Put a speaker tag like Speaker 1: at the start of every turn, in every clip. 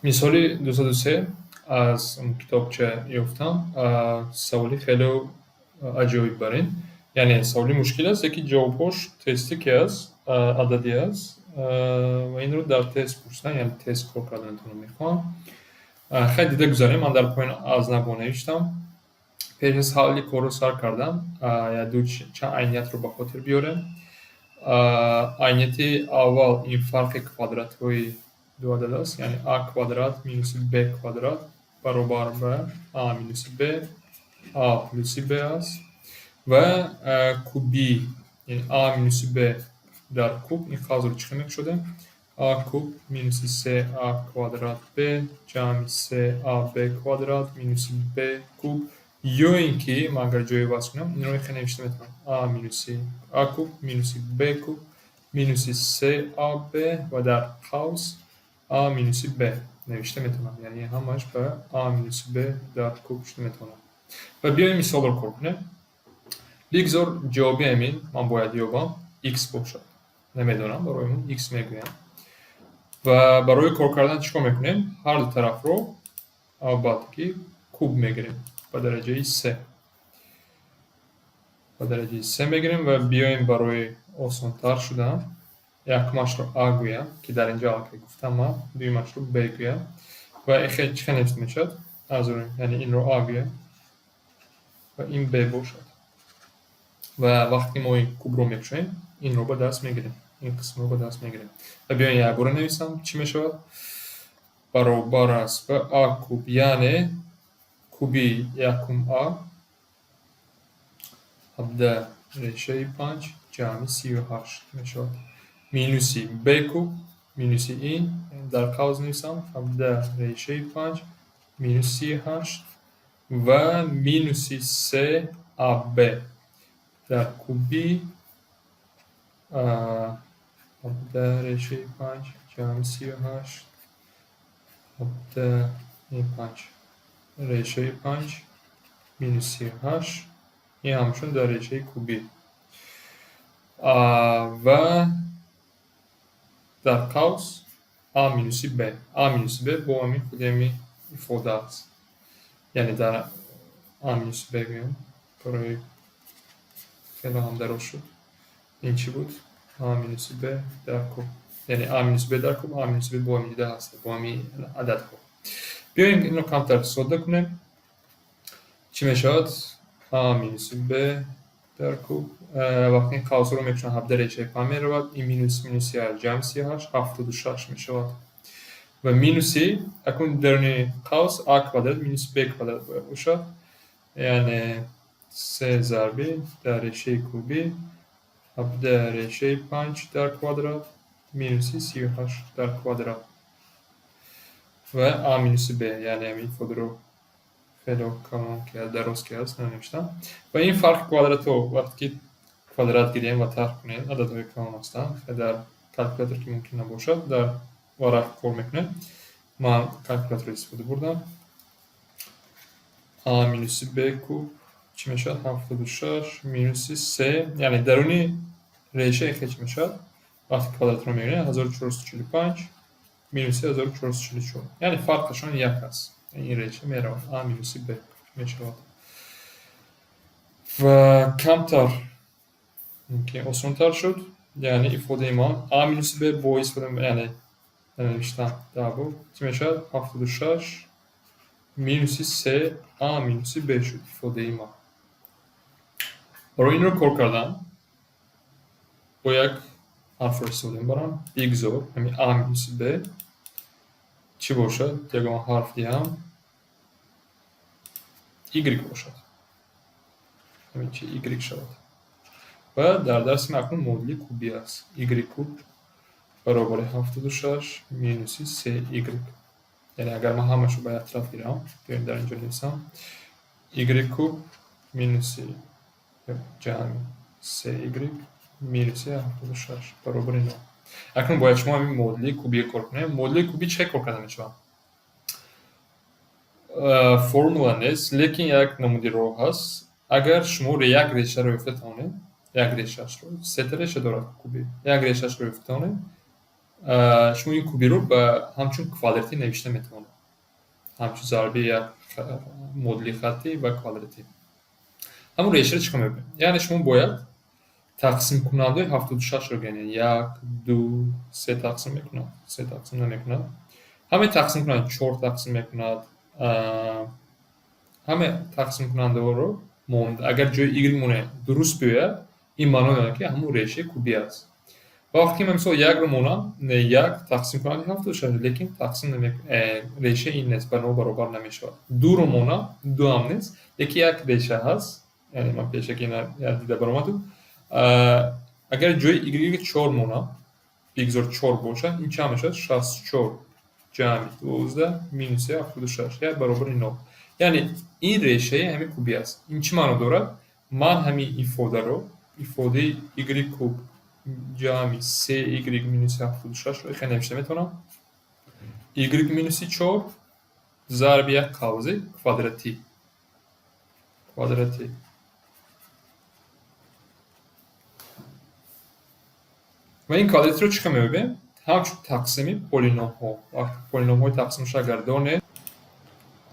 Speaker 1: Мисоли 203 аз китобча ёфтам. Саволи хеле аҷоиб бар ин. Яъне саволи мушкил аст, яке ҷавобҳош тестӣ ки аст, ададӣ аст, ва инро дар тест пурсиданд, яъне тест кор карданатонро мехоҳам. Хеле дида гузарем, ман дар поён аз нав навиштам. Пеш аз ҳалли корро сар кардан, як ду чанд айниятро ба хотир биёрем. Айнияти аввал ин фарқи квадратҳои ду адад аст, яъне а квадрат минуси б квадрат баробар ба а минуси б, а плюси б аст ва куби, яъне а минуси б дар куб, ин қавсро чӣ хел мекушодем? А куб минуси се а квадрат б ҷамъи се а б квадрат минуси б куб, ё ин ки ман агар ҷои васл кунам, инро хеле навишта метавонам: а минуси а куб минуси б куб минуси се а б ва дар қавс а минуси б навишта метавонам. Яъне ҳамааш ба а минуси б дар куб шуда метавонад. Ва биёем, мисолро кор кунем. Бигзор ҷавоби ҳамин ман бояд ёбам x бошад. Намедонам, барои он x мегӯям. Ва барои кор кардан чӣ кор мекунем? Ҳар ду тарафро албатта ки куб мегирем ба дараҷаи се. Ба дараҷаи се мегирем ва биёем, барои осонтар шудан якумашро а гӯям, ки дар инҷо аллакай гуфтам ман, дуюмашро б гӯям. Ва чӣ хел навишта мешавад? Аз яъне инро а гӯям ва ин б бошад. Ва вақте ки мо ин кубро мекушоем, инро ба даст мегирем. Ин қисмро ба даст мегирем. Ва биёем, якбора нависам, чӣ мешавад? Баробар аст ба а куб, яъне куби якум а 17 решаи 5 ҷамъи 38 мешавад. Минуси б куб минуси ин дар қавс нависам 17 решаи 5 минус 38 ва минуси се аб дар куби 17 решаи 5 ҷамъи 38, 17 5 решаи 5 минус 38, ин ҳамчун дар решаи кубӣ ва дар қавс а минуси б. А минуси б бо ҳамин худи ҳамин ифода аст. Яъне дар а минуси б гӯям, барои хеле ҳам дароз шуд. Ин чӣ буд? А минуси б дар куб. Яъне а минуси б дар куб, а минуси б бо ҳамин дида ҳаст, бо ҳамин ададҳо. Биёем, инро камтар содда кунем. Чӣ мешавад? А минуси б дар куб. Вақте ин қавсҳоро мекушам, 17 решаи 5 меравад, ин минус минус 38 ҷамъи 38 76 мешавад. Ва минуси акнун даруни қавс а квадрат минус б квадрат бояд бошад. Яъне се зарби дар решаи кубӣ 17 решаи 5 дар квадрат минуси 38 дар квадрат. Ва а минуси б, яъне ҳамин ифодаро хеле калон ки дароз ки аст, нанавиштам. Ва ин фарқи квадратҳо, вақте ки квадрат гирем ва тарҳ кунем, ададҳои калон ҳастанд. Дар калькулятор ки мумкин набошад, дар варақ кор мекунем. Ман калькуляторро истифода бурдам. А минуси б куб чӣ мешавад? 76 минуси се, яъне даруни решаи хе чӣ мешавад? Вақте квадратро мегирем, 1445 минуси 1444. Яъне фарқашон як аст. Ин реша меравад, а минуси б мешавад. Ва камтар мумкин осонтар шуд. Яъне ифодаи ман а минуси б бо истифода, яъне нанавиштам даҳ чӣ мешавад? 76 минуси се а минуси б шуд ифодаи ман. Барои инро кор кардан бо як ҳарфро истифода мебарам. Бигзор ҳамин а минуси б чӣ бошад? Ягон ҳарф диҳам, y бошад. Ҳамин чи y шавад. Ва дар дарси мо акнун модули кубӣ аст. Y куб баробари 76 минуси се y. Яъне агар ман ҳамашро ба як тараф гирам, биёем, дар инҷо нависам: y куб минуси ҷамъи се y минуси 76 баробари нол. Акнун бояд шумо ҳамин модули кубиро кор кунем. Модули кубӣ чӣ кор карда мешавад? Формула нест, лекин як намуди роҳ ҳаст. Агар шумо як решаро ёфта тавонед, як решаашро, сета реша дорад кубӣ, як решаашро ёфта тавонед, Шумо ин кубиро ба ҳамчун квадратӣ навишта метавонед, ҳамчун зарби як модули хаттӣ ва квадратӣ. Ҳамун решаро чӣ кор мекунем? Яъне шумо бояд тақсимкунандаи 76-ро гиред. Як, ду, се тақсим мекунад, се тақсим намекунад. Ҳамаи тақсимкунанда чор тақсим мекунад. Ҳама тақсимкунандаҳоро монда, агар ҷои y монем, дуруст биёяд, ин маъно дорад, ки ҳамун решаи кубӣ аст. Ва вақте ки ман, мисол, якро монам, не, як тақсимкунандаи 76, лекин тақсим решаи ин нест, ба нол баробар намешавад. Дуро монам, ду ҳам нест, лекин як реша ҳаст, яъне ман пешаки ина дида баромадум. Агар ҷои y чор монам, бигзор чор бошад, ин чанд мешавад? 64 ҷамъи 12 минуси 76 як баробари нол. Яъне ин решаи ҳамин кубӣ аст. Ин чӣ маъно дорад? Ман ҳамин ифодаро, ифодаи y куб ҷамъи се y минуси 76-ро хеле навишта метавонам: y минуси чор зарби як қавзи квадратӣ. Квадратӣ. Ва ин квадратиро чӣ хел меёбем? Ҳамчун тақсими полиномҳо. Вақте полиномҳои тақсимшуда агар донем,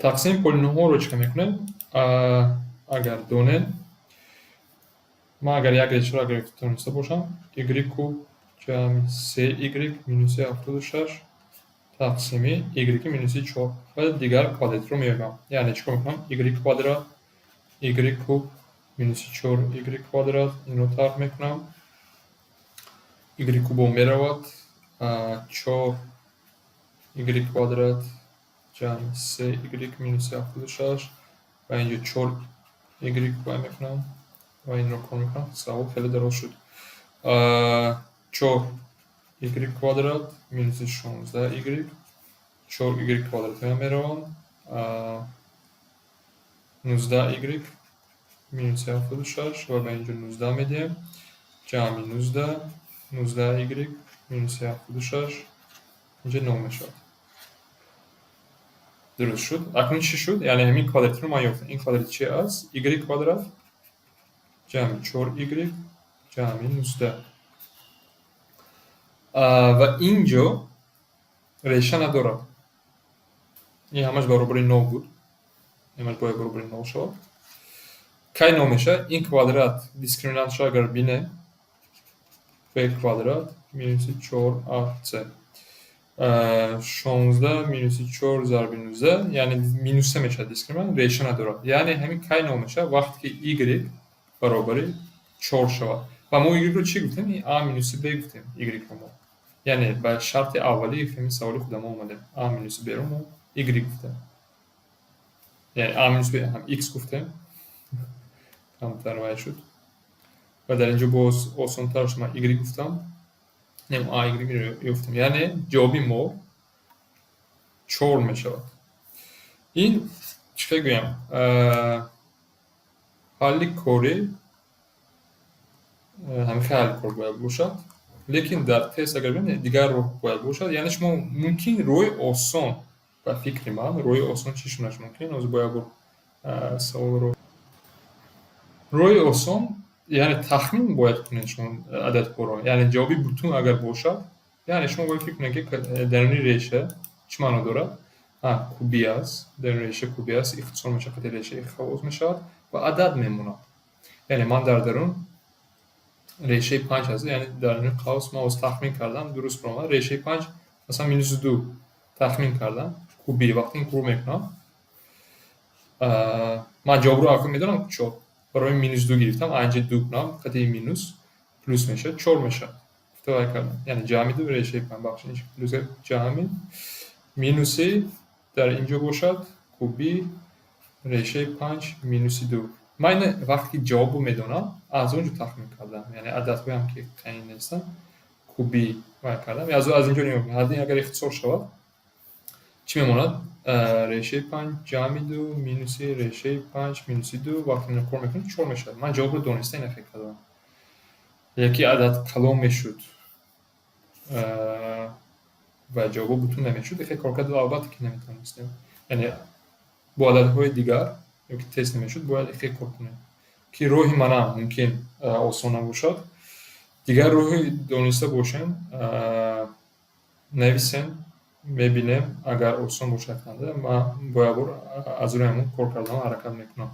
Speaker 1: тақсими полиномҳоро чӣ хел мекунем? Агар донем, ман агар як решаро агар дониста бошам, y куб ҷамъи се y минуси 76 тақсими y минуси чор ва дигар квадратиро меёбам. Яъне чӣ кор мекунам? Y квадрат, y куб минуси чор y квадрат, инро тарҳ мекунам. Y кубо меравад, чор y квадрат ҷамъи се y минуси 76 ва инҷо чор y вай мекунам ва инро кор мекунам. Савол хеле дароз шуд. Чор y квадрат минуси 16 y, чор y квадратҳоям мераванд, 19 y минуси 76 ва ба инҷо 19 медиҳем, ҷамъи 19, 19 y минуси 76, инҷо нол мешавад. Дуруст шуд. Акнун чӣ шуд? Яъне ҳамин квадратиро ман ёфтам. Ин квадрат чи аст? Y квадрат ҷамъи чор y ҷамъи 19. Ва инҷо реша надорад. Ин ҳамаш баробари нол буд. Ҳамаш бояд баробари нол шавад. Кай нол мешавад? Ин квадрат дискриминантшо агар бинем, b квадрат минуси чор ac. 16 минуси чор зарби 19, яъне минус се мешавад дискриминант, реша надорад. Яъне ҳамин кай нол мешавад? Вақте ки y баробари чор шавад. Ва мо y-ро чӣ гуфтем? А минуси b гуфтем y-ро мо. Яъне ба шарти аввалии ҳамин саволи худамо омадем. А минуси b-ро мо y гуфтем. Яъне а минус b ҳам x гуфтем. Камтар вай шуд. Ва дар инҷо боз осонтар шуд, ман y гуфтам. Не, а y ёфтем. Яъне ҷавоби мо чор мешавад. Ин чӣ хел гӯям? Ҳалли кори ҳамин хел ҳалли кор бояд бошад. Лекин дар тест агар бинед, дигар роҳ бояд бошад. Яъне шумо мумкин роҳи осон, ба фикри ман, роҳи осон чӣ шуданаш мумкин? Ҳозир бояд бор саволро. Роҳи осон, яъне тахмин бояд кунед шумо ададҳоро. Яъне ҷавоби бутун агар бошад, яъне шумо бояд фикр кунед, ки даруни реша чӣ маъно дорад? Кубӣ аст, даруни реша кубӣ аст, ихтисор мешавад, қати решаи халос мешавад ва адад мемонад. Яъне ман дар дарун решаи панҷ ҳаст, яъне даруни қавс ман ҳозир тахмин кардам, дуруст баромад. Решаи панҷ, масалан, минуси ду тахмин кардам, кубӣ. Вақте ин кор мекунам, ман ҷавобро акнун медонам, чор. Барои минус ду гирифтам, анҷа ду кунам, қати минус плюс мешавад, чор мешавад. Гуфта вай кардам. Яъне ҷамъи ду решаи панҷ, бахши плюс ҷамъи минуси дар инҷо бошад, кубӣ решаи панҷ минуси ду. Ман ина вақте ки ҷавобро медонам, аз он ҷо тахмин кардам. Яъне ададҳоям ки таъин нестанд, кубӣ вай кардам. Аз инҷо нигоҳ кунед. Ҳадди агар ихтисор шавад, чӣ мемонад? Решаи панҷ ҷамъи ду минуси решаи панҷ минуси ду, вақте ино кор мекунем, чор мешавад. Ман ҷавобро дониста ина фикр кардам. Яке адад калон мешуд ва ҷавобо бутун намешуд, ихе кор карда албатта ки наметавонистем. Яъне бо ададҳои дигар ёки тест намешуд, бояд ихе кор кунем. Ки роҳи манам мумкин осон набошад. Дигар роҳи дониста бошем. Нависен, мебинем, агар осон бошад ханда, ман бо як бор аз рӯи ҳамон кор кардан ҳаракат мекунам.